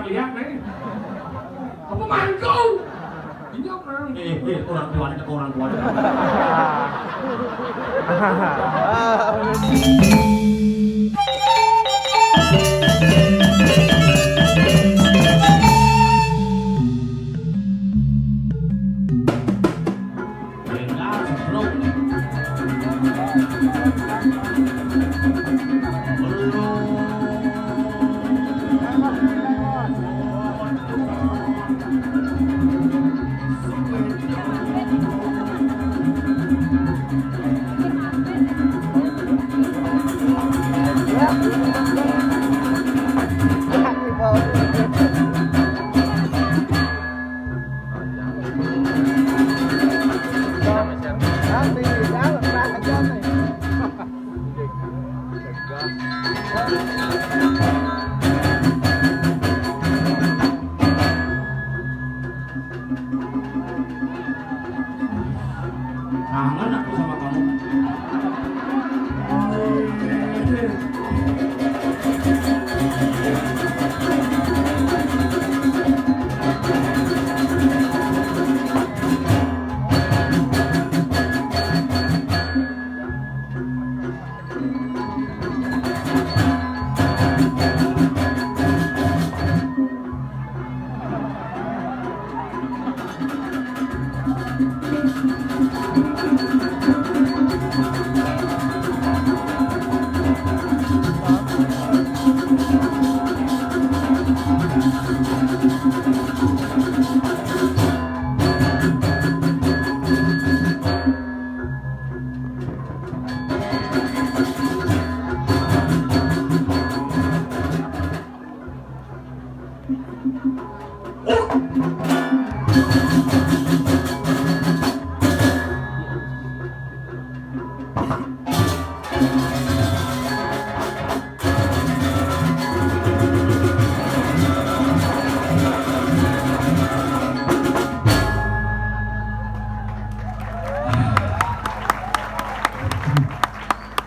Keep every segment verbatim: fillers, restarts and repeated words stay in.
Lihat nih. Apa mangkung? Ini apa? Eh, eh, orang tua, ada orang tua. Kangen aku sama kamu.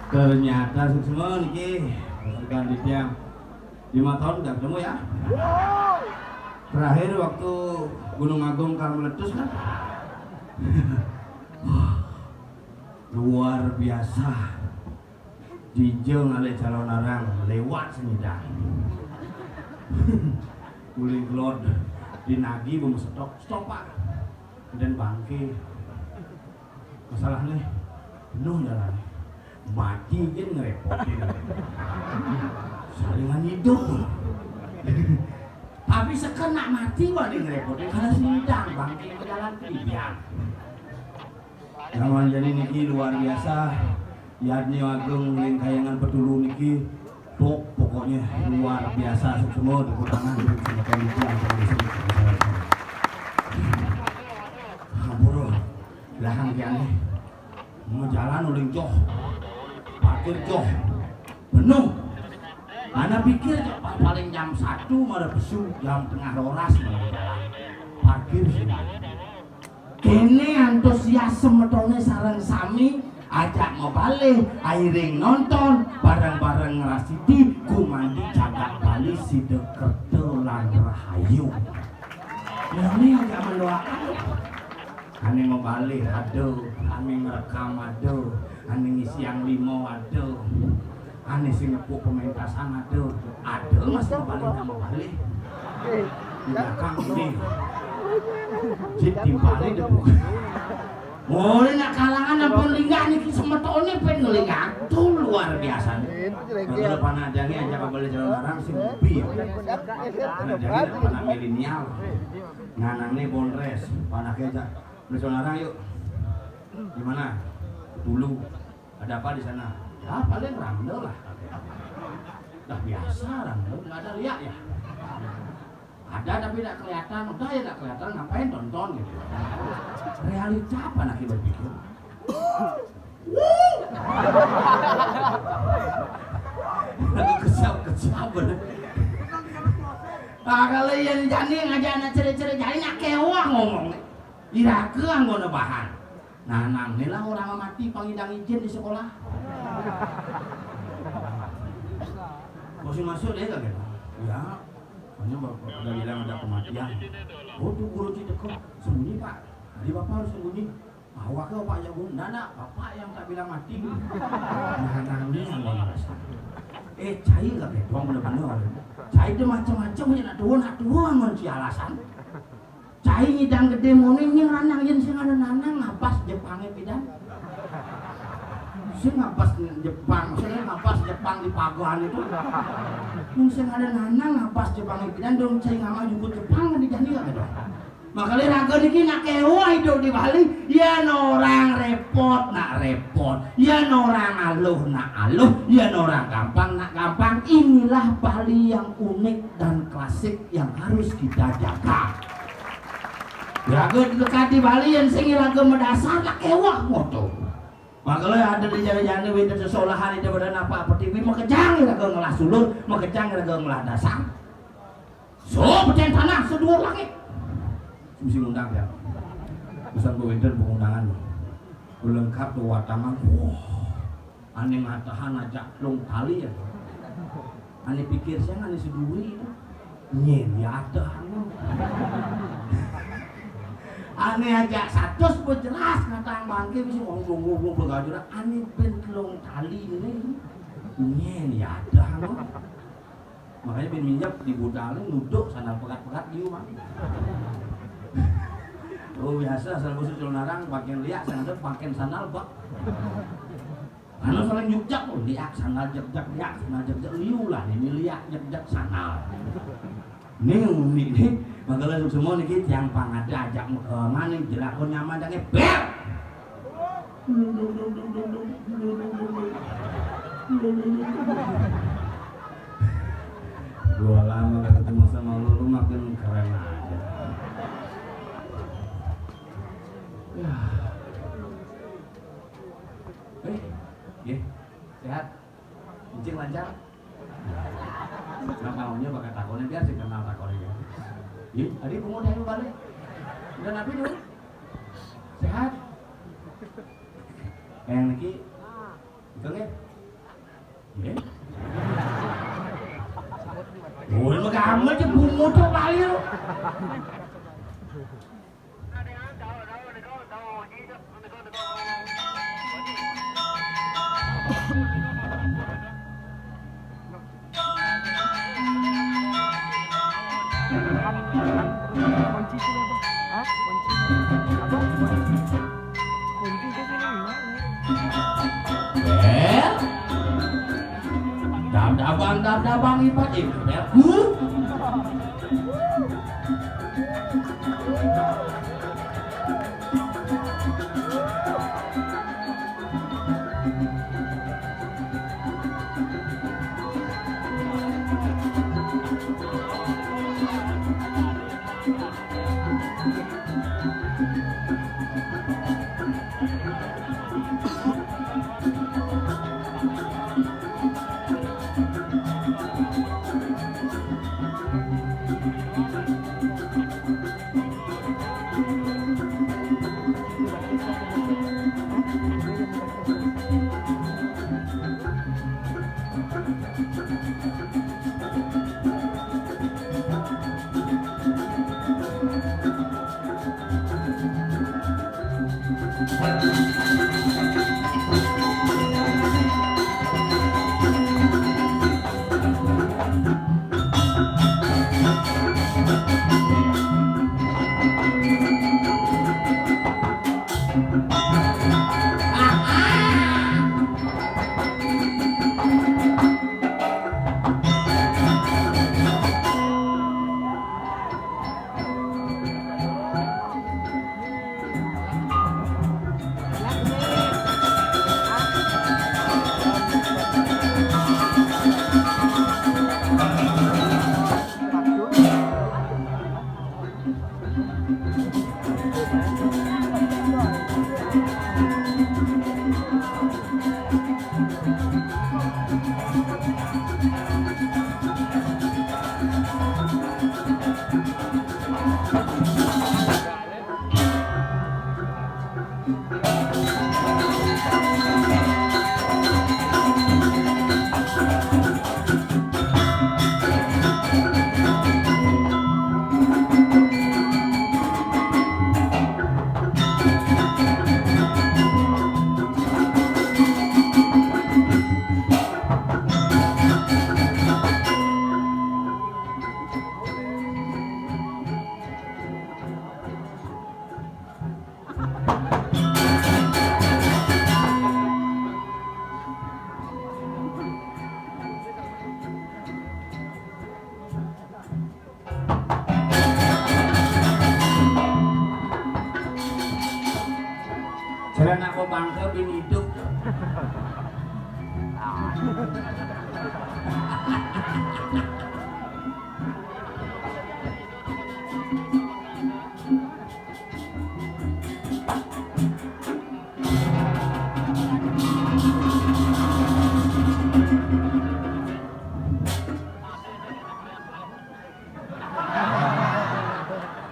Ternyata suksma niki, pasukan titiang. Lima tahun nggak ketemu ya. Terakhir waktu Gunung Agung kan meletus kan. Luar biasa. Dija ngalih Calonarang lewat Sumedang. Guling kelod, dinagi, bemesetok, stop, Pak. Dan bangke. Masalahnya penuh jalannya. Mati kan ngerepotin. Saringan hidup. Tapi sekena mati wani ngerepotin karena Sumedang, bangke jalan pidan. Yang manjani niki luar biasa. Yadnya Agung ring Kahyangan Petulu niki, pok-, pokoknya luar biasa. Suksma, tepuk tangan, tepuk tangan, tepuk tangan. Ampura, lahang kiane. Mau jalan uling joh. Parkir joh. Penuh. Ana pikir joh, pa-, paling jam satu mara pesu, jam tengah roras mara jalan. Parkir sih. Kene antusias semetone sareng sami ajak mabalih, airing nonton, bareng-bareng ngrasidi gumanti jagat Bali sida kerta lan rahayu. Nah, ini ajak mendoakan. Ane mabalih ada, ane ngrekam ada, ane ngisiang lima ada, ane sing nepuk pementasan ada. Ada Mas mabalih, nang mabalih. Di belakang ini. Jit timpale depuk. Mulai nak kalangan ampun linggah niki semetone pen ngelinggah. Tuh luar biasa. Kalau panah jange ajak mabalih Calonarang sing lebih. Panah jange panah milenial. Nganangne Bondres, panake ajak. Beli Calonarang yuk. Di mana? Dulu. Ada apa di sana? Ya paling ramda lah. Lah biasa ramda, nggak ada liak ya. Ada tapi nggak kelihatan, udah ya nggak kelihatan, ngapain tonton gitu. Realita apa nak berpikir? Kesal-kesal bener. Ah, kalau yang jani ngajak anak cere-cere jani nak kewah ngomong. Iraga anggona bahan. Nah, nang inilah orang mati pangidang izin di sekolah. Masih masuk deh kagak? Ya. Hanya bapak udah bilang ada kematian. Oh, tuh guru cerita kok sembunyi, Pak. Tadi bapak harus sembunyi. Awak ke bapak jago, ndak, ndak, bapak yang tak bilang mati. Nah, nah, ini yang mau alasan. Eh, cai gak betuang bener-bener. Cai itu macam-macam, nak tua, nak tua, ngon si alasan. Cai nyidang gedé moné, nying ranang yén sing ada nanang ngabas Jepangé pidan. Sing ngabas Jepang, sing ngabas Jepang di pagoan itu. Mun sing ada nanang ngabas Jepangé pidan, dong cai ngamah jukut Jepang di jani gak ada. Makanya raga niki nak kéweh hidup di Bali, yén orang repot nak repot, yén orang aluh nak aluh, yén orang gampang nak gampang. Inilah Bali yang unik dan klasik yang harus kita jaga. Raga dekat di Bali yang sing raga madasar nak kéweh moto. Makanya ada di jalan-jalan wénten sesolahan itu pada napa apa tiwi makejang raga ngelah sulur, makejang raga ngelah dasar. So, pecén tanah seduur langit. Mesti ngundang ya. Pesan gue wénten pengundangan. Gue lengkap tuh watangan. Wah, ané ngatahan aja lung tali ya. Ané pikir saya ané seduri itu. Nyén ya ada anu. Ané aja satus pun jelas ngatahan bangké bisa ngomong ngomong bergajuran. Ané bén lung tali ini. Nyén ya ada anu. Makanya bin minjak di budal nuduk sandal pegat-pegat liu mah. Oh biasa asal busuk culunarang pakai liak sandal pakai sandal bak. Anu saling jukjak oh liak sandal jekjak liak sandal jekjak liu lah ini liak jekjak sandal. Ini unik nih. Makanya semua nih yang pang ada ajak eh, mana jelakon nyaman jangan ber. Gua lama gak ketemu sama lu, lu makin keren aja. Ya. Eh, ya, sehat. Encing lancar. Nah, maunya pakai takonnya biar sih kenal takonnya. Ya. Ih, tadi pungut yang balik. Udah napi dulu. Sehat. Yang niki Itu nih. Nggih. Oh, lu gamet ya bungut kok bali lu. Kunci itu apa? Hah? Kunci. Apa? Kunci. Kunci itu sini, ya, ya. Bel. Dab-daban, dab-daban, ipat, ipat, bel. Huh?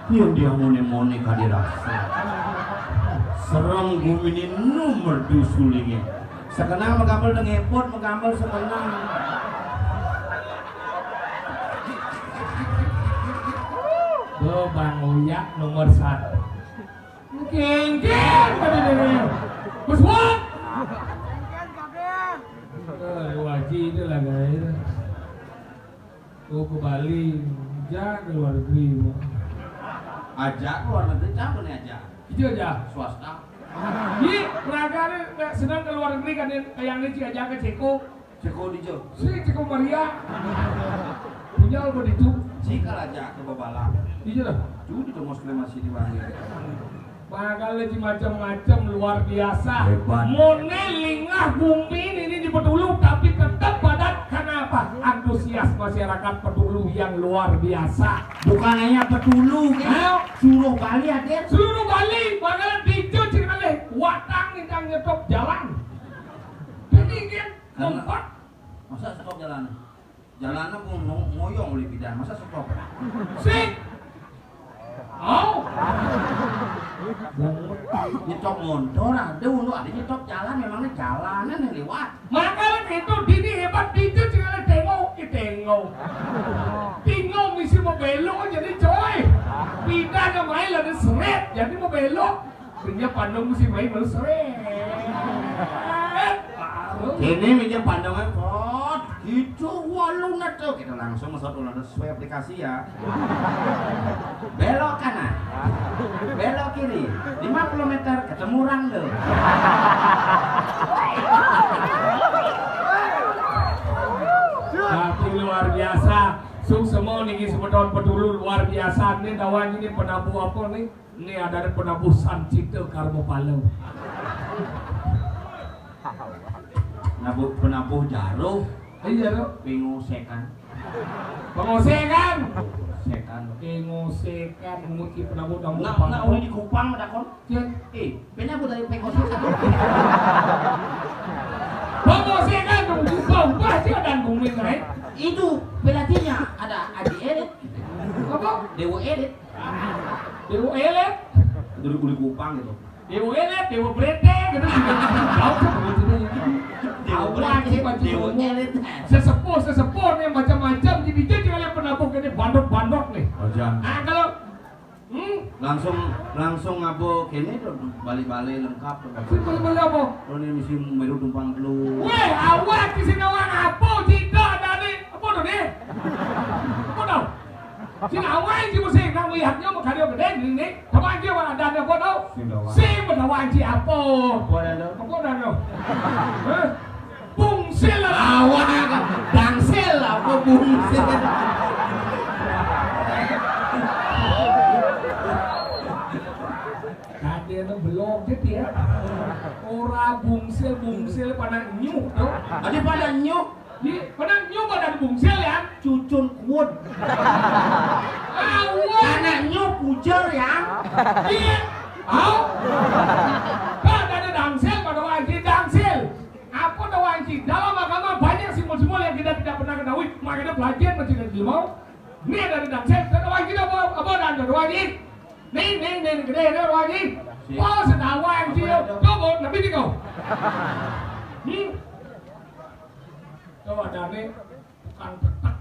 Yang dia mone-mone kadirasa. Serem gumine nu merdu sulingnya. Sekenang magambel dengepot, magambel sekenang. Tuh, Bang Uya nomor satu. Kengkeng, kata dia. Bos Wak. Eh, Waji itu lah, guys. Oh, ke Bali, ja ke luar negeri. Aja ke luar negeri, siapa nih aja? Itu aja. Swasta. Ini peragane nek seneng ke luar negeri kan, yang ini aja ke Ceko. Ceko di jo. Si Ceko Maria. Punya apa di tu? Cikal aja ke Babalang. Iya lah. Judi tuh Muslim masih di Bali. Bakal lagi macam-macam luar biasa. Hebat. Mone lingah bumi ini di Petulu, tapi tetap padat. Kenapa? Antusias masyarakat Petulu yang luar biasa. Bukan hanya Petulu, kan? Ayo. Seluruh Bali hadir. Seluruh Bali bakal dicuci oleh watang yang nyetop jalan. Ini kan. Karena tempat. Masa stop jalan? Jalannya pun ngo-, ngoyong oleh bidan. Masa stop? Sik. Au. Nyetop motor ada, unu ada nyetop jalan, memangnya jalanan yang lewat. Makanya itu dini hebat, itu tinggal tengok, ya tengok. Tengok misi mau belok jadi coy. Pindah ke main ada seret, jadi mau belok. Punya pandang mesti main baru seret. Ini meja pandangnya, pot, gitu, walu neto. Kita langsung masuk ulang swab aplikasi ya. Belok kanan. Belok kiri. Lima puluh meter ketemu orang tuh. Tapi luar biasa. Sukses mau niki semeton Petulu luar biasa. Ini dawan ini penabuh apa nih? Ini ada penabuh Sancita Karma Pala. Penabuh, penabuh jaruh. Iya, Ro. Pengosekan. Pengosekan. Sekan. Pengosekan, muti penabuh, nabuh. Nah, nah, udah di Kupang, ada kon? Iya. Eh, penabuh dari pengosekan. Pengosekan, dong, ubah, ubah, sih ada booming, eh. Itu pelatihnya ada Aji Elit. Apa? Dewa Elit. Dewa Elit. Dulu kulit Kupang gitu. Dewa Elit, Dewa Brete gitu. Tahu tuh gitu. Dewa Brete, Dewa Elit. Sesepuh, sesepuh nih macam-macam. Jadi jadi oleh penabuh gede bandot-bandot nih. Ojan. Ah, kalau, hmm? Langsung, langsung ngabo kene tuh, balik-balik lengkap tuh. Balik-balik apa? Lo nih mesti meru tumpang dulu. Weh, awak di sini orang apa? Tidak ada nih. Apa tuh nih? Apa tuh? Sing awai ci musik nang melihatnya mau karya gede ini. Coba aja mana ada apa tau? Sing awai. Sing awai ci apa? Apa ada? Apa ada? Hah? Bungsil lah. Awai kan. Bangsil apa bungsil? Tadi itu belum gitu ya. Ora bungsil, bungsil pada nyuh tuh. Tadi pada nyuh. Di, pernah nyoba dari bungsil ya? Cucun kuon. Awas. Karena nyu pujer ya. Iya. Au. Pak, ada dangsil pada wajib dangsil. Apa dah wajib? Dalam agama banyak simbol-simbol yang kita tidak pernah ketahui. Makanya belajar masih dari mau. Ini dari dangsil. Ada wajib apa? Apa dan ada wajib? Nih, nih, nih, gede, ada wajib. Oh, sedawang sih. Coba, tapi di kau. Hmm. Coba dane tukang petak.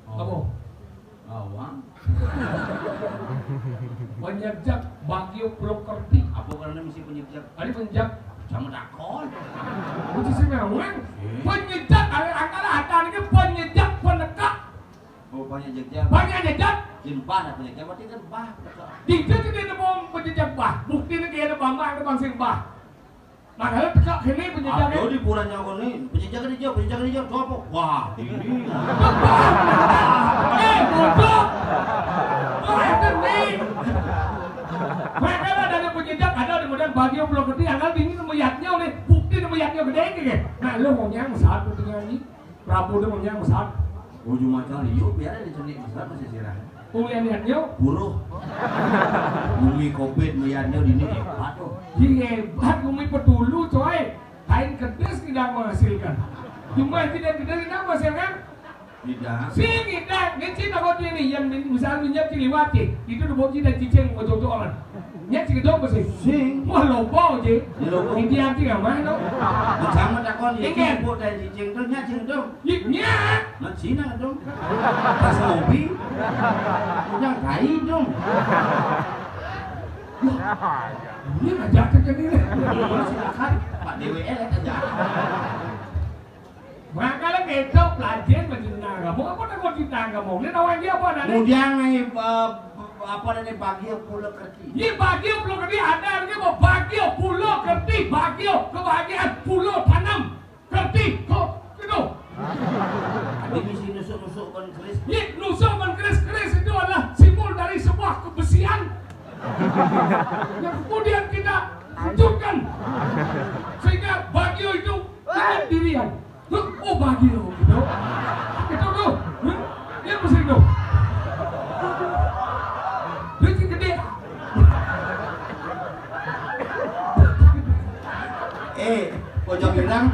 Oh. Apa? Bawang. Penyejak bagio belum kerti. Apa karena mesti penyejak? Tadi penyejak. Sama takon. Uji si meweng. Eh. Penyejak, ada angkara ada ini penyejak penekak. Oh, banyak jejak. Banyak jejak. Jin bah, apa jejak? Berarti kan bah. Di situ dia nemu penyejak bah. Bukti ni dia ada bambang, ada bangsa bah. Makanya tegak sini penjejak. Aduh, di pura nyawa ni, penjejak dia, penjejak dia, apa? Wah, ini. Eh, bodoh. Oh, itu ni. Makanya ada penjejak, ada di kemudian bagi yang belum ngerti, angkal dingin melihatnya oleh bukti melihatnya Gedé ké. Nah, lu mau nyang mesat, lu tinggal ni. Prabu tu mau nyang mesat. Ujung macam liu, biar ada cenik mesat masih sirah. Ulian-lian yo. Buruh. Bumi covid melihatnya di ini hebat tuh. Di hebat bumi petulu, coy. Kain kedis tidak menghasilkan. Cuma tidak kedis tidak menghasilkan. Tidak. Sing, tidak. Ngeci takut ini yang di-, misal minyak ciliwat, Ci. Itu tuh bocil dan cicing, mau contoh orang. Nya Ci Gedong apa sih? Sing. Wah, lopo, Ci. Ya, lopo. Ini arti nggak main, no? Jangan takon, ya, Ingat. Ci Gedong dan cicing tuh, nya Ci Gedong. Nya. Nah, Cina dong. Pas ngopi. Udah tai dong. Wah, ini ngajak ke sini. Silakan, Pak D W L aja. Makanya kita pelajaran mencinta kamu. Apa takut cinta kamu? Ini tahu aja apa ada nih? Kemudian nih, eh, apa ada nih, Bagio Pulo Kerti? Ini Bagio Pulo Kerti ada, ini mau Bagio Pulo Kerti, Bagio kebahagiaan Pulo Tanam Kerti, kok gitu. Ini misi nusuk-nusuk ban keris. Ini nusuk ban keris, keris itu adalah simbol dari sebuah kebersihan. Yang kemudian kita hancurkan. Sehingga Bagio itu dengan dirian. Huh, oh, Bagio gitu. Itu tuh. Huh? Yang mesti itu. Duit gedé. Eh, pojok bilang.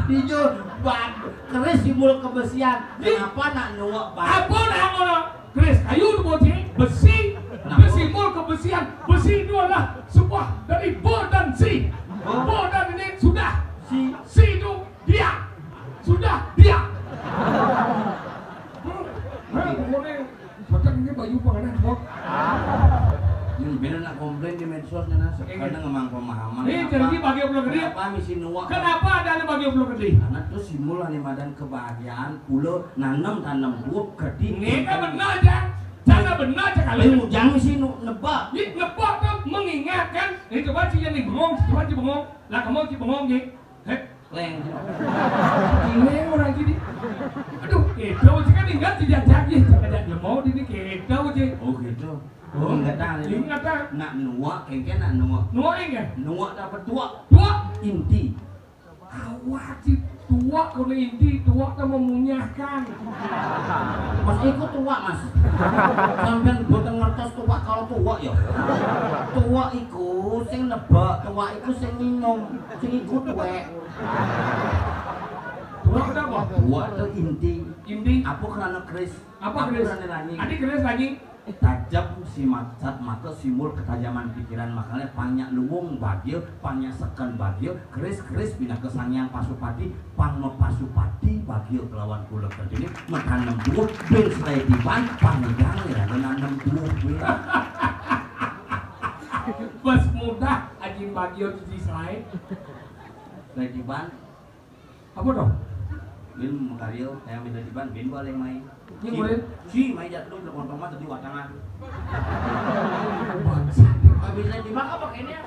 Ijo, bag-, keris simbol kebersihan. Kenapa nak nuwek bag-, apa nak ngono? Keris kayu tu bocil, besi, nah, besi simbol kebersihan. Besi itu adalah sebuah dari bo dan si. Bo. Bo dan ini sudah. Si. Si itu dia. Sudah dia. Hmm. Nah, pokoknya, macam ini bayu pengenah, Bos. Ini bener nak komplain di medsos nih, nah. Sekarang emang pemahaman. Ini apa? Jadi Bagio Pulo Kerti. Kenapa misi nuwek? Kenapa ada Bagio Pulo Kerti? Karena tuh simbol nih madan kebahagiaan, pulo nanem, tanem tuwek, kerti. Ini kan benar aja. Cara benar aja kali. Tapi mujang misi nu-, nebak. Ini nebak tuh mengingatkan. Ini coba sih yang nih bengong, coba sih bengong. Lah kamu sih bengong, Ji. Heh, leng. Ini orang gini. Aduh, itu sih kan ingat dijajak, Ji. Jangan dia mau ini gitu, Ji. Oh, gitu. Oh, ingatan. Ingatan. Nak nuwek, kengken nak nuwek. Nuwek, ya? Nuwek dapat tuwek. Tuwek. Inti. Awak, Ji, tuwek kalau inti, tuwek kan memunyahkan. Mas, iku tuwek, Mas. Sampeyan mboten ngertos tuwek kalau tuwek ya. Tuwek iku sing nebak, tuwek iku sing minum, sing iku tuwek. Tuwek apa? Tuwek itu inti. Inti. Apa kerana keris? Apa keris? Apa kerana lanying? Adi keris lanying. Tajam si maksat mata simbol ketajaman pikiran, makanya banyak luwung bahagia, banyak seken bahagia, keris-keris pinaka Sang Hyang Pasupati, pang mapasupati bahagia kelawan kula kerjane, metanem tuwuh, bin selae tiban, pang nyidang ya nanem tuwuh. Bes mudah ajin bahagia cuci selae. Selae tiban. Apa dong? Bin makarya, yang bisa tiban, bin boleh main. Ini si, boleh. Si main jatuh, udah kontong mah tadi watangan. Bangsa. Habis saya tiban apa kayaknya?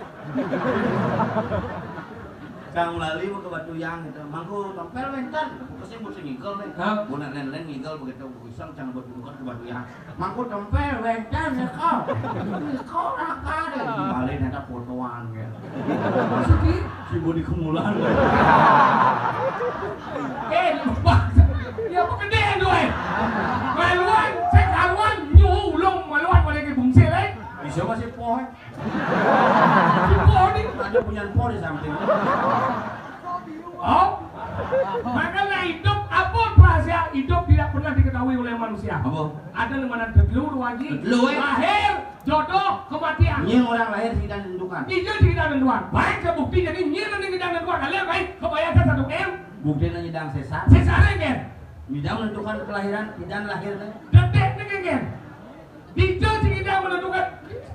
Kang lali mau ke Batu Yang gitu. Mangku tompel wenten. Kesing mesti ngigel nih. Hah? Mau nen-nen ngigel begitu. Bisa jangan buat bukan ke Batu Yang. Mangku tompel wenten ya kau. Kau raka deh. Balik ada fotoan ya. Maksudnya? Si Budi Kemulan. Eh, lupa. Ya apa gedé tuh, eh? Maluan, saya karuan, nyuhu ulung, maluan pada ke bungsil, eh? Bisa masih poh, eh? Si poh ni. Ada punya poh di samping. Oh? Makanya hidup, apa rahasia hidup tidak pernah diketahui oleh manusia. Apa? Ada nama nanti dulu, Haji. Dulu, eh? Lahir, jodoh, kematian. Nying orang lahir sing kita nentukan. Ijo sing kita nentukan. Baik, saya bukti jadi nying sing kita nentukan. Kalian baik, kebayang saya satu M. Bukti nanya dang sesar. Sesar kan? Nyidang menentukan kelahiran, nyidang lahir kan? Detik ni kan? Ijo sing kita menentukan.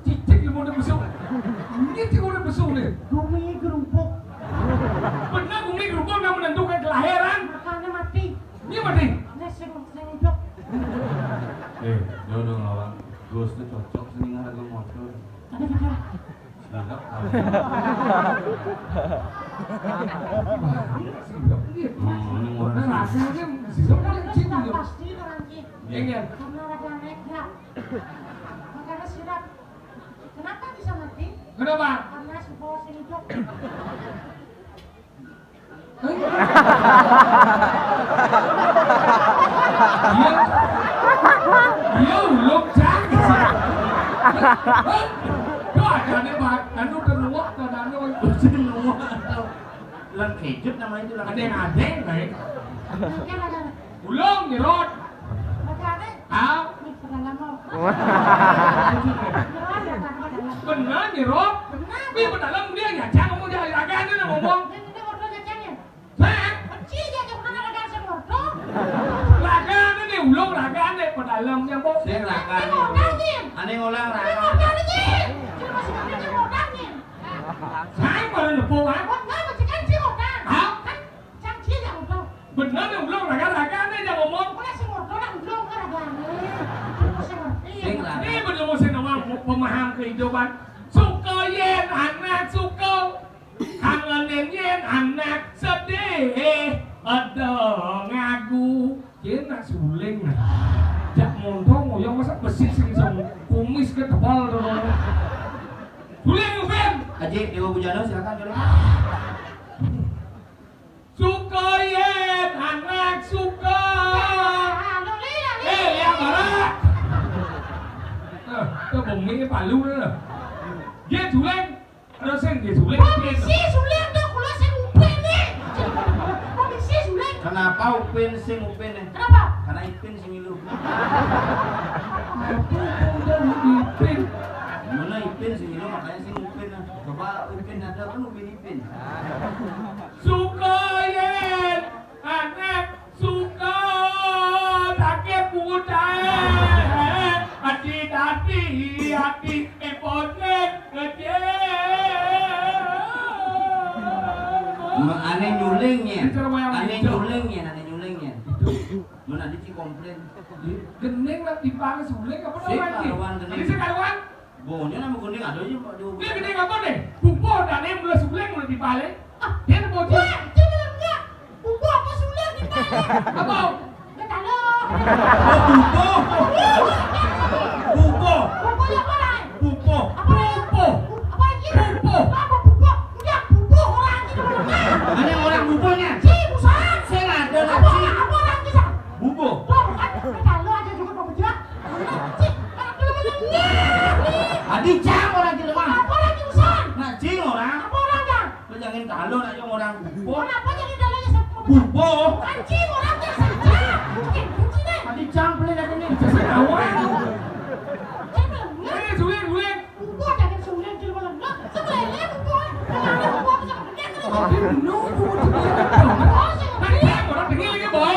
Cicik lu mau besok. Ini sih udah besok ni. Bumi gerupuk. Benar bumi gerupuk yang menentukan kelahiran. Makanya mati. Ini mati. Ini sing, sing hidup. Eh, dia udah ngelawan. Gus tuh cocok sini ngarang motor. Ada juga. Silap. Hmm, ini orang. Nah, rasanya silap kan cinta. Pasti orang cinta. Iya. Karena ada negra. Makanya silap. Kenapa bisa mati? Kenapa? Karena si bos ini Iya. Iya, ulung cang. Hah? Tuh, ada nih, Pak. Anu, udah nuwak, tuh, ada anu. Udah nuwak, tuh. Lan kejut namanya itu, lan. Ada yang ada, baik. Ulung, nyerot. Ah? Bener, nyerot. Bener. Ini pedalem dia, nyacang, ngomong, dia agak aja lah ngomong. Ini, ini ordo nyacangnya. Hah? Benci dia, dia pernah ada sing ordo. Lagane nih, ulung lagane, pedalem yang kok. Sing lagane. Sing ordo, Jin. Ane ngulang lagane. Sing ordo, Jin. Sing masih ada sing ordo, Jin. Saya baru nepuk, ah. Kok nggak, majikan sing ordo? Hah? Kan cang sing ordo. Bener nih, ulung lagane, lagane dia ngomong. Kok sing ordo, lah ulung lagane. Sing ordo. Sing lagane. Ini bener mau saya nawang pemaham kehidupan. Suka yen anak suka. Kangenin yen anak sedih, ada ngagu. Yen nak suling, nah. Jak montong ngoyong masa besi sing iso kumis ke tebal to. Suling, Upin. Aji, Dewa Bujana, silakan, Juli. Suka yen anak suka. Eh, ya, barak. Nah, itu bumi palu, nah. Dia suling. Terus sing dia suling. Komisi suling, tuh, kula sing Upin nih. Komisi suling. Kenapa Upin sing Upin nih? Kenapa? Karena Ipin sing milu. Apa udah Ipin? Mana Ipin sing milu, makanya sing Upin, nah. Coba Upin ada kan Upin Ipin. Suka yen anak suka, sakit mudae, ati dadi ati ibote gede. Ane nyuling yen. Ane nyuling yen, ane nyuling yen. Mun adi ci komplain. Gening lah dipake suling apa namanya? Sing karuan gening. Adi sing karuan? Bonyo nama gending ada aja, Pak, di. Dia gede apa nih? Bubuh, dan ini mulai suling, mulai dibalik. Ah, dia mau dia. Dia bilang enggak. Bubuh apa suling dibalik? Apa? Enggak tahu. Oh, bubuh. Bubuh. Bubuh apa lah? Bubuh. Apa lah? Bubuh. Apa lagi? Bubuh. Apa bubuh? Enggak, bubuh orang gitu. Ada orang bubuhnya. Si, busan. Saya ada. Apa, apa orang gitu? Bubuh. Tuh, kan? Enggak tahu, ada juga mau dia. Adi cang orang jelema. Apa lagi urusan? Nak cing orang. Apa orang cang? Lu jangan kalu nak yang orang bubo. Kenapa jadi dalanya sama bubo? Bubo. Anjing orang cang saja. Bikin kunci deh. Adi cang boleh dah ini. Saya tahu. Saya belum. Eh, suling, suling. Bubo jangan suling jelema lengkap. Sebenarnya bubo. Kenapa bubo bisa gede terus? Tapi bener, bubo. Oh, sih. Kan cang orang dengar lagi, boy.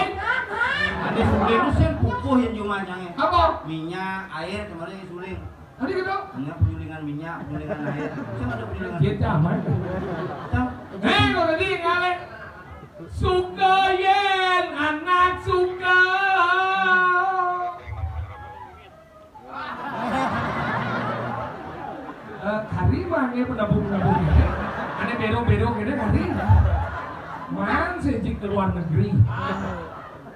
Adi suling itu sih bubo yang cuma cangnya. Apa? Minyak, air, kemarin suling. Tadi gitu. Minyak, penyulingan minyak, penyulingan air. Siapa ada penyulingan? Dia camat. Cang. Eh, kok tadi ngalek? Suka yen anak suka. Eh, kari mangke penabung-penabung ini. Ane bero-bero gini kari. Man sejik ke luar negeri.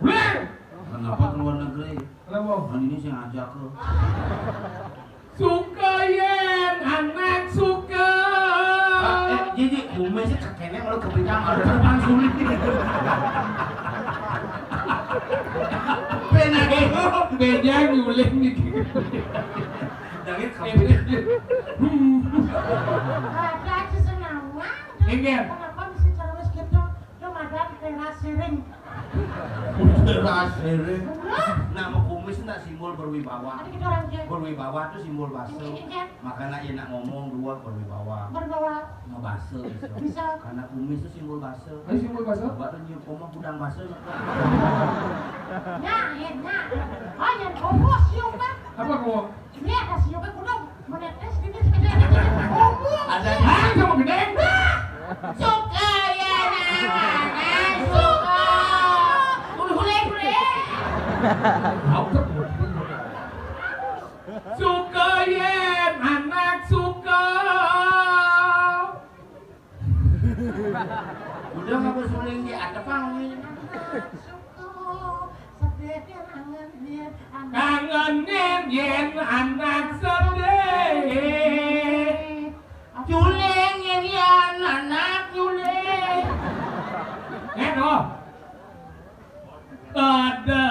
Weh! Kenapa ke luar negeri? Kenapa? Kan ini saya ngajak ke. Suka yen anak suka. Ah, eh, Ji, Ji, bumi sih kekene kalau kepikiran ada terbang sulit. Benar itu. Beda nyuling nih. Dari kampung. Ada aja senawang. Enggak. Kenapa mesti cara wis gitu? Lu madan teras siring. Teras siring. Nah, mau kumis ndak simbol berwibawa. Ada gitu orang dia. Berwibawa tuh simbol basa. Ini, ini, kan? Makanya ya nak ngomong dua berwibawa. Berwibawa. Ngebasa bisa. Bisa. Karena kumis tuh simbol basa. Ayo simbol basa. Coba tuh nyium ngomong gudang basa. Nah, ya, nah. Oh, yang ngomong siapa? Apa ngomong? Iya, kasih juga kudu menetes gini segede-gede. Ngomong. Ada yang sama gede. Nah. Suka ya, nah, nah, suka. Kudu hule, hule. Tahu tuh. Suka yen anak suka. Udah nggak bersuling di atap, Bang. Kangen yen anak sedih. Juling yen yen Ada.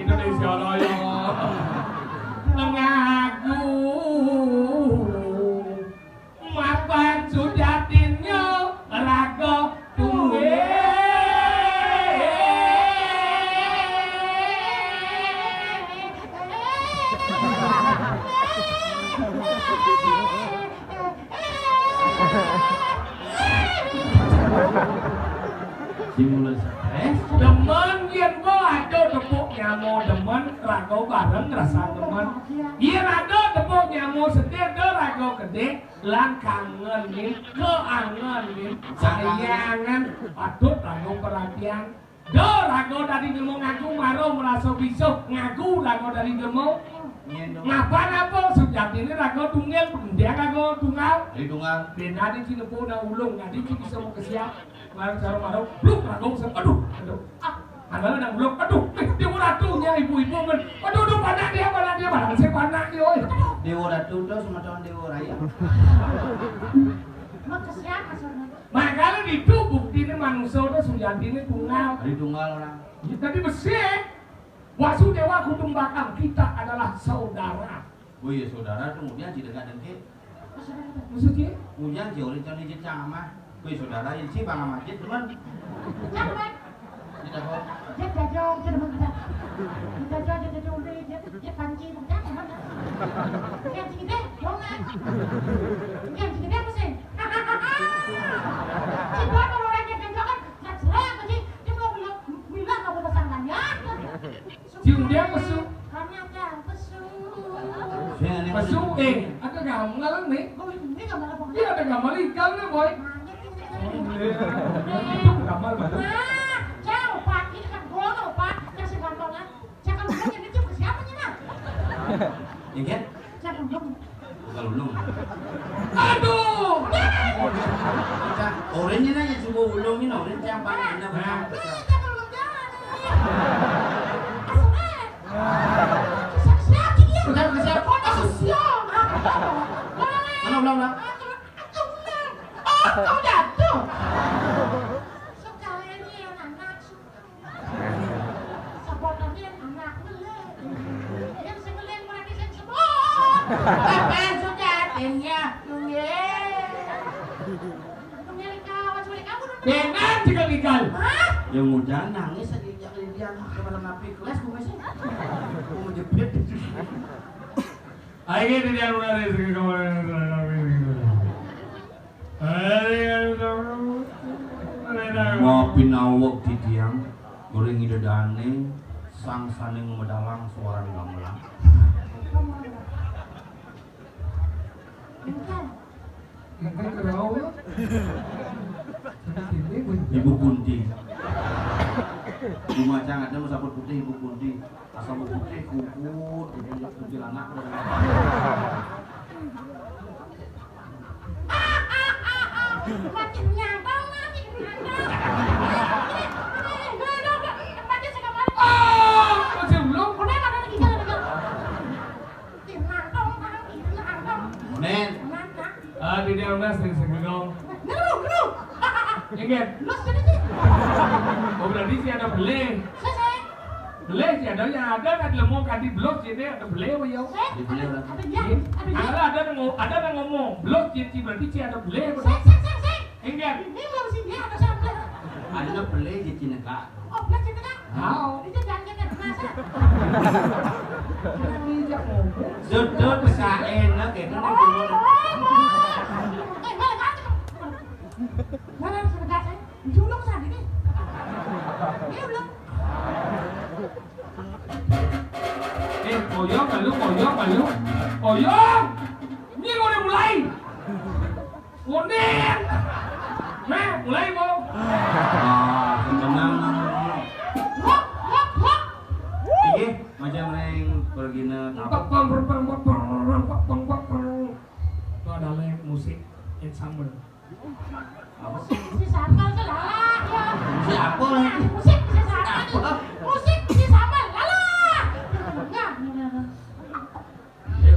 Indonesia Raya. Ngaku. Mapan sujatinnya raga duwe. Sing mulai stres. Demen yen bo aja tepuk nyamo demen, raga bareng ngrasa demen. Yen ada tepuk nyamo sedih, ada raga gedhe, lan kangenin, keangenin, sayangan, patut raga perhatian. Do raga dadi nemu ngaku maro merasa bisa ngaku raga dadi nemu. Yen do. Mapan apa sujatine raga tunggal, pendiang raga tunggal. Di tunggal. Beda di Cilepo na ulung, dadi ci bisa mau kesiap. Maro cara maro, bluk raga se-, aduh, aduh. Ah, ada nang bluk, aduh, eh, dia ratunya ibu-ibu men. Aduh, aduh, panak dia, panak dia, panak sing panak dia, oi. Dewa Ratu to semeton Dewa Raya. Mau kesiap maksudnya? Makanya itu buktine manusia to sujatine tunggal. Di tunggal orang. Ya, tapi besi. Wasudewa Kutumbakam, kita adalah saudara. Oh iya, saudara tuh ngudian ci dengke-dengke. Maksudnya? Ngudian ci ori cani ci cama. Wih, saudara ini ci bang majit teman. Cama. Tidak kok. Jet jajong, jet teman kita. Jet jajong, jet jajong, jet, jet panci, bukan teman. Yang ci gede, dong, kan? Yang ci gede apa sih? Ci dua kalau orang yang ganjil kan, nggak jelas apa sih? Dia mau bilang, bilang kamu pasangannya. Cium dia pesu. Kami ada pesu. Pesu, eh, ada gamelan nih. Oh, ini gamelan apa? Iya, ada gamelan ikan nih, boy. Nah, ini, ini, ini. Oh, iya. Itu gamelan banget. Nah, jauh, Pak. Ini kan gua tuh, Pak. Yang segampang, kan? Jangan lupa, ini tuh siapa nih, Pak? Iya, kan? Jangan lupa. Bukan ulung. Aduh. Cak, orange ini aja coba ulung ini, orange yang paling enak. Nah. Ini jangan lupa jalan, nih. Asal, eh. Siap-siap, dia. Udah, udah siap. Kota sosial. Mana ulang, ulang? Oh, kau jatuh. Sekalian ini anak-anak. Sebenarnya anak melek. Yang sebelin mereka yang sebut. Kapan sudah akhirnya? Nunggu. Nunggu kawan sulit kamu dulu. Dengan tiga tiga. Hah? Yang udah nangis lagi, yang dia kemana napi kelas gue sih. Gue menjepit. Ayo, dia udah rezeki kemarin. Mapinaweg titiang, ring Ida Dane, sang saning medalang suaran gamelan. Ibu Kunti. Di Macang ada masaput putih Ibu Kunti. Asal mau putih, kuku, kuntilanak. Makin nyantol, makin nyantol. Makin nyantol. Ah, masih belum. Udah, udah, udah, udah, udah. Makin nyantol, makin nyantol. Nen. Kenapa? Ah, di dalam nasi segegong. Ngeru, ngeru. Ingat. Los jadi sih. Oh, berarti ci ada beli. Selesai. Belih, ci ada, yang ada kan lemo kanti belus, ci ada belih apa ya? Sik, ada, ada, ya, ada, ya. Ada, ada nang ngo-, ada nang ngomong, belus, ci, ci, berarti ci ada belih apa? Sik, sik, sik, sik. Enggak. Ini belum sih, ya, ada sampel. Ada belih, ci, ci, neka. Oh, belih, ci, neka. Tahu. Ini jangan kita masa. Ini jak ngomong. Sudah bisa enak, ya, kan? Oh, oh, oh. Eh, balik aja. Mana sebentar, saya? Julung sandi nih. Iya, belum. Eh, koyong, lalu, koyong, lalu. Koyong! Ini udah mulai. Unin! Nah, mulai, mau. Ah, tenang. Hop, hop, hop. Iki, macam ring pergina. Pang, pang, pang, pang, pang, pang, pang, pang, pang. Itu ada live musik ensemble. Musik si Sambal tuh lah, ya. Musik apa lagi? Musik si Sambal. Apa? Musik si Sambal, lah, lah. Nah, nah, nah, nah. Ayo.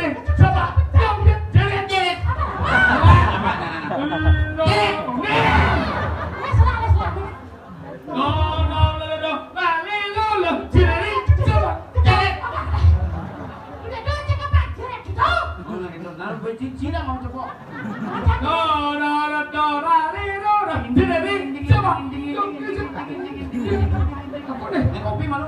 Jere, coba. Jong, jere, jere. Jere. Lo, lo, lo, lo, lo. Lali, lo, lo. Jere, coba. Jere. Udah, udah, cakap, Pak. Jere, gitu. Nah, bercincin mau coba. Lo, lo, lo, lo, lali, lo, lo. Jere, coba. Apa nih? Ini kopi malu.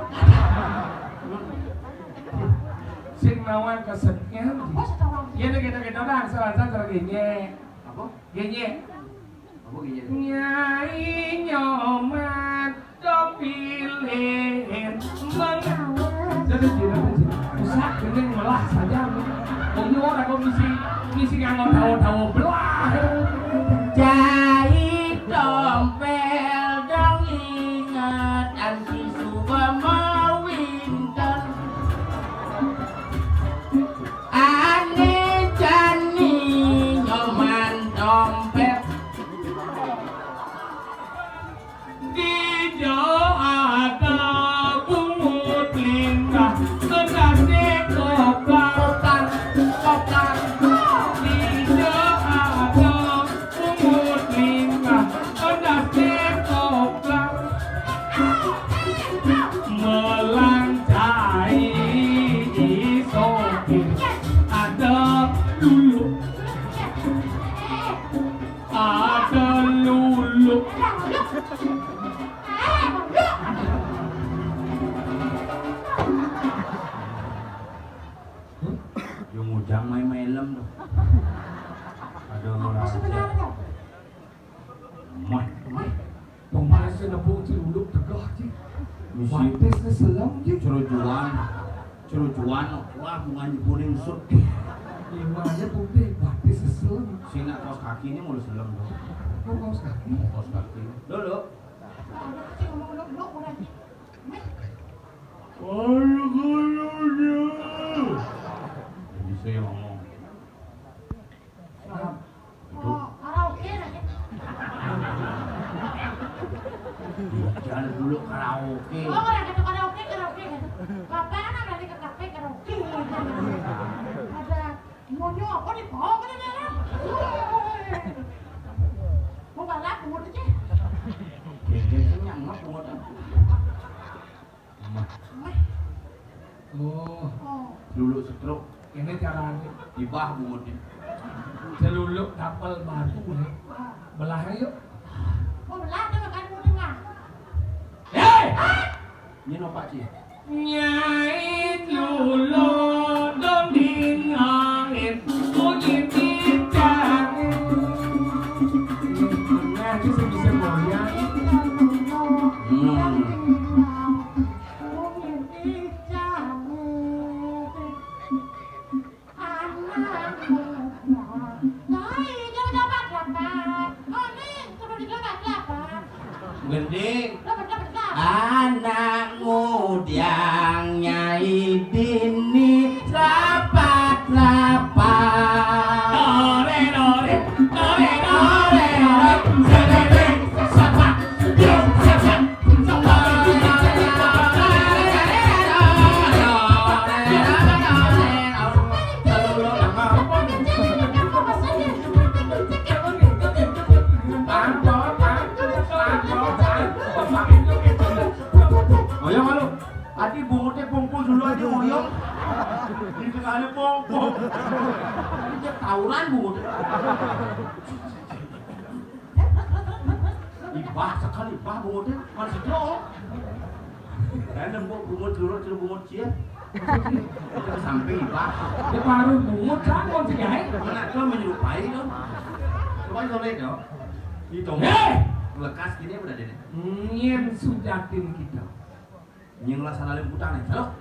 Sing nawang kesekian. Apa sih, Bang? Iya, kita, kita, Bang, salah satu lagi, Nye. Apa? Nye. Apa, Nye? Nyai Nyoman Dopilin Mengawet. Jadi, jadi, jadi. Usah, ini ngelah saja. Oh, ini orang kok misi, misi nganggo tahu-tahu belah. Jai Dompel dong inget, anti suba mawinten. Ane jani Nyoman Dompel. Di Jawa ada bungut lintah, kedase kopar, kopar, kopar. Di Jawa Misi. Batis selem, Ji. Cerujuan. Cerujuan, wah, bunganya kuning sut. Gimana putih, batis selem. Sing nak kaos kaki ini mulai selem tuh. Oh, kaos kaki. Kaos kaki. Dulu. Aduh, kecil ngomong dulu, dulu, udah. Meh. Aduh, aduh, aduh. Bisa ya ngomong. Itu. Oh, karaoke lagi. Jangan dulu karaoke. Oh, orang kata karaoke, karaoke gitu. Bapak anak dari ke kafe karaoke. Ada nyonya apa nih? Oh, kena darah. Mau balap, umur aja. Dia kenyang, mah, umur. Mah. Oh. Oh. Dulu stroke. Ini caranya. Ibah bungut ini. Celuluk tapel batu nih. Belah yuk. Oh, belah tuh kan bungut mah. Hei! Ini no Pak Ci. Nyai Lulu dong dingangin bunyi bintang. Nah, itu sih bisa goyang. Hmm. Gending. Anak mudiang nyai dini lapat-lapat. Dore, dore, dore, dore, dore. Sedere, sapak, yo, sapak. Ayo malu. Adi bungutnya pungpung dulu aja, Uyung. Di tengahnya pungpung. Ini dia tawuran bungut. Ibah sekali, ibah bungut teh, masih jauh. Saya nembok bungut dulu, terus bungut cia. Itu ke samping ibah. Dia baru bungut, kan, mau sih, Jai? Mana tuh menyerupai tuh? Coba sore tuh. Di tombol. Hei! Lekas gini udah deh. Nyén sujatin kita. Nying lah sandal yang putang nih, halo.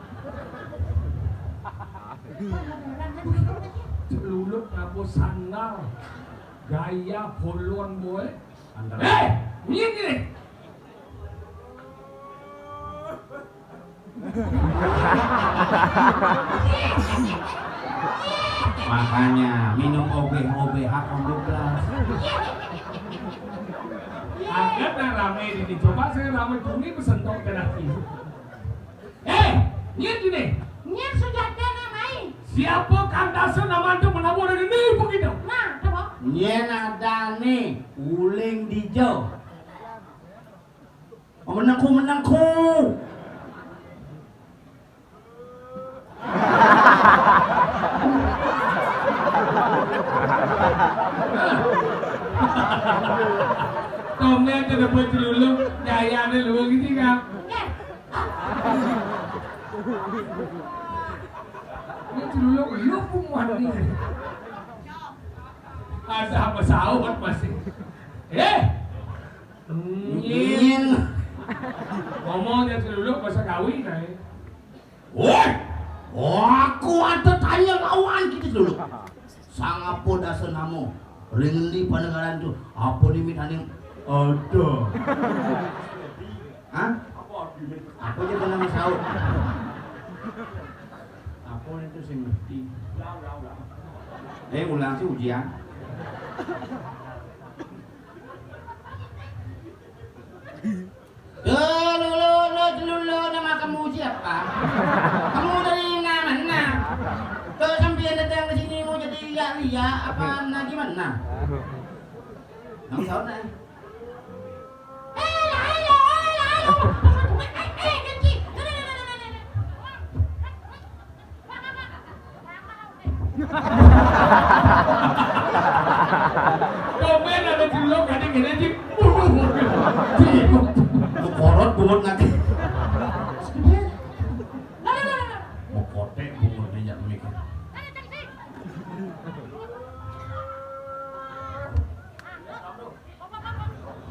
Celuluk ngabo sandal. Gaya polon, boy. Sandal. Eh, nying nih. Makanya minum obeh-obeh hak on dua belas. Agak nah rame ini, coba saya rame bumi besentok terakhir. Eh, nyén gini. Nyén sujata namai. Siapa kantasa nama tu menawar ini begitu? Nah, coba. Nyén ada nih, uling dijo. Menengku, menengku. Tomnya kena buat celuluk, jayanya lu gitu kan. Ini celuluk lu pun wani. Ada apa sahut masih? Eh, Nyén. Ngomong dia celuluk bahasa Kawi, nah. Woi, aku ada tanya lawan kita dulu. Sang apa dasa nama? Ring endi pandengaran tu? Apa ni mit aning? Ada. Hah? Apa je kena masaut? Apa itu sing ngerti? Eh, ulang sih ujian. Lulu, lulu, lulu, nama kamu siapa? Kamu dari mana? Tuh sampean datang ke sini mau jadi lia-lia apa nah gimana? Nang saut nah. Komen ada celok, ada gini, Cik. Buduh. Cik. Korot bungut nanti. Mau kotek bungut minyak mikir.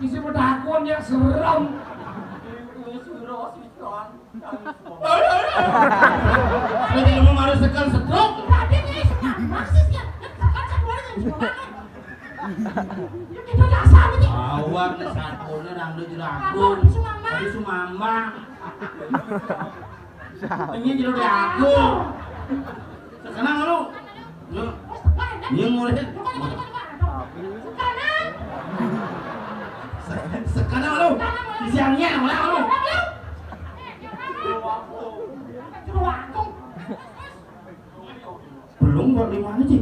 Isi pedakon ya serem. Lu jadi mau harus tekan stroke. Tadi nih, masih sih, tekan satu orang yang suka makan. Ya, kita dasar aja. Awak nih, satunya nang lu juragan. Aduh, sumambang. Aduh, sumambang. Ini jero jago. Sekarang lu. Lu. Ini mulai. Sekarang. Sekarang lu. Siangnya mulai lu. Belum, buat lima aja.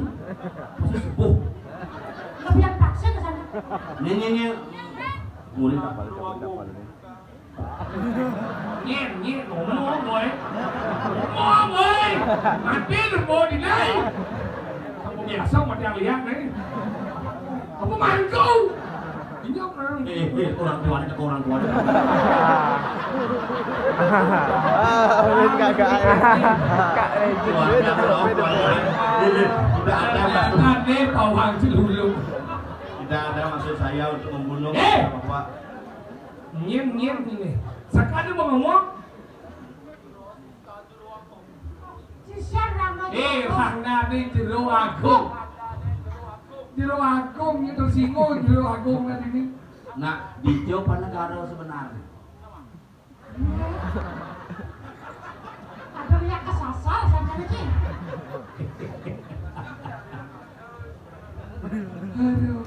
Masih sepuh. Lebih yang paksa ke sana. Nih, nih, nih. Mulai. Nyen, nyen, ngomong, boy. Ngomong, boy. Mati lu, boy, di nai. Kamu biasa sama dia lihat, nih. Kamu mangkau. Ini orang. Eh, eh, orang tua, ada orang tua. Ah, wis kagak. Kak Rejin, wis, wis, wis. Tidak ada maksud. Ada pawang celulu. Tidak ada maksud saya untuk membunuh. Eh! Bapak. Nyem, nyem ini. Sakane mau ngomong? Sisian Rangga. Eh, Rangga ini jero agung. Jero agung itu tersinggung, jero agung tadi ini. Nah, dijawab negara sebenarnya. Ada lihat kesasar sama ini. Aduh.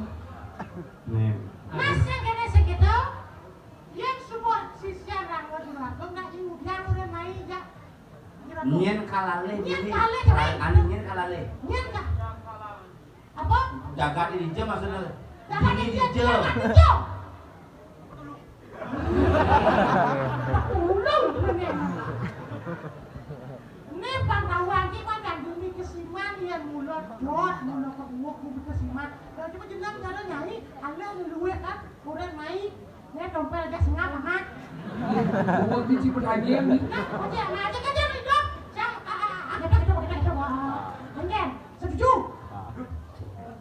Nih. Mas yang kena segitu. Yen support sisian Rangga Dewata, nak iudian udah mai ya. Nyen kalaleh. Nyen ini. Kalaleh, cerai. Anu nyen kalaleh. Nyen ka. Apa? Jagat ini je maksudnya. Jagat ini je. Jagat ini je. Ulung, ulung. Ini pangkawang ki kan yang demi kesiman, ya, mulut dot, mulut kebuak, mulut kesiman. Kalau cuma jenang cara nyai, Allah ngeluwe kan, kurang mai. Nek dompet aja sengap amat. Buat biji pertanian nih. Nah, oke, nah, aja kan dia hidup. Siang, ah, ah, ah, kita, kita, kita, kita, wah. Enggak, setuju.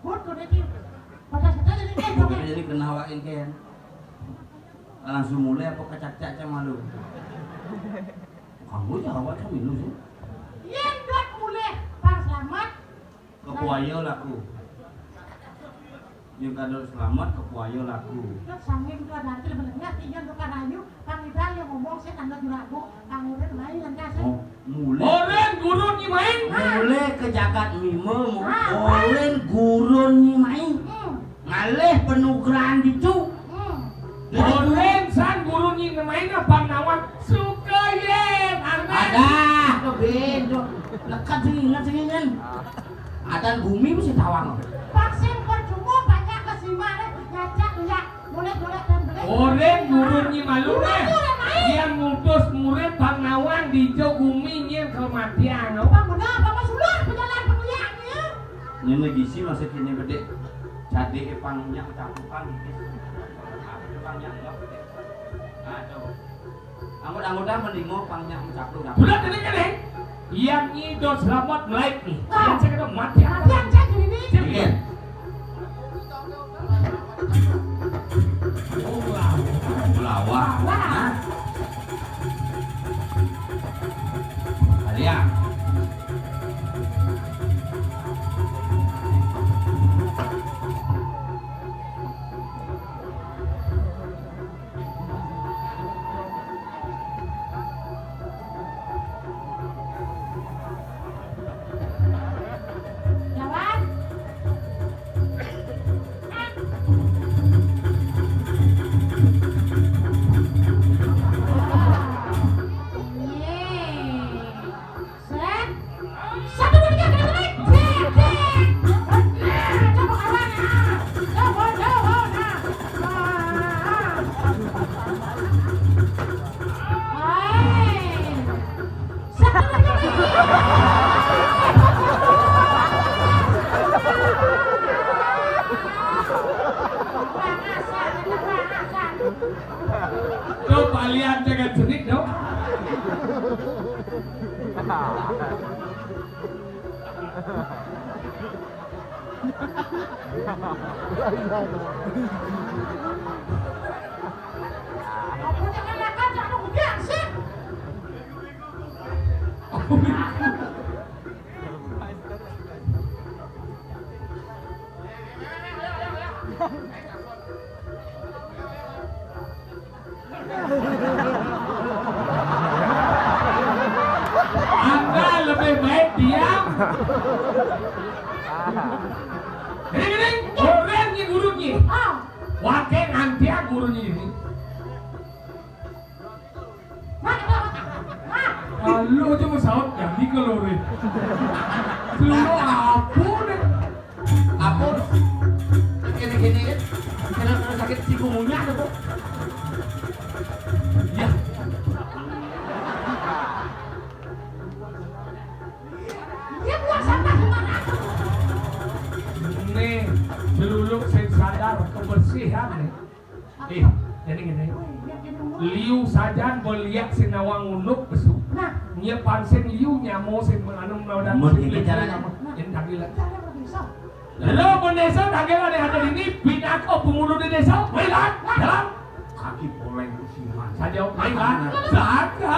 Good, good, itu. Pada kita jadi kayak gitu. Jadi kena awak ini kan. Langsung mulai apa kacak-cak sama lu? Kamu jawab sama lu sih. Yen dot mulai, Bang Selamat. Kepuaya laku. Yang kada selamat, kepuaya laku. Terus sanging tu ada nanti lebih lengah, tiga tu karayu, kang Ida yang ngomong saya tanda juragu, kang Ida main nanti asal. Oh, mulai. Orang gurun ni main. Mulai ke jagat mima, mu. Ah, orang gurun ni main. Hmm. Ngalih penugrahan ditu. Hmm. Orang san gurun ni main apa nawan? Suka ye, anak. Ada, tu ben, tu. Lekat sini, ingat sini, kan. Atan bumi mesti tawang. Vaksin percuma banyak ke sima deh, ngajak lihat, boleh-boleh dan boleh. Orang gurun ni malu deh. Yang ngutus murid Bang Nawang di jo bumi nyen kematian. Bang benar, Bang Mas Ulur, pejalan pengliak ni. Ini lagi si masa kini bedek. Jadi pang nyak cakupan gitu. Pang nyak nggak bedek. Aduh. Anggota-anggota mendingo pang nyak mencaplok. Bulan ini kan, eh? Yang nyido selamat naik nih. Ah. Yang saya kena mati. Mati yang saya gini nih. Iya. Belawa. Belawa. Wah. Hah? Kalian. Set. Satu, dua, tiga, kena tarik. Set, set. Nah, coba kawan, nah. Coba, coba, nah. Nah. Hai. Satu, dua, tiga. Kurang ajar, kurang ajar. Coba lihat dengan jernih dong. Aku jangan makan, aku biar sih. Anda lebih baik diam. Ini, ini, orang ni guru ni. Ah. Wakil nanti guru ni ini. Nah, nah, nah. Kalau aja mau saut, ya, ni kalau re. Seluruh apa deh? Apa? Gini-gini kan? Kena sakit cikungunya tuh. Ya. Dia buang sampah di mana? Nih, seluluk sing sadar kebersihan nih. Eh, jadi gini. Liu sajan beliak sing nawang unduk besu. Nah. Nya pang sing liu nyamo sing anu melawan. Mun ini caranya. Yang tadi lah. Cara berbisa. Lalu mun desa tadi ada ini pindah ke pemulu di desa. Baiklah, jalan. Kaki poleng usihan. Saja, baiklah. Saja.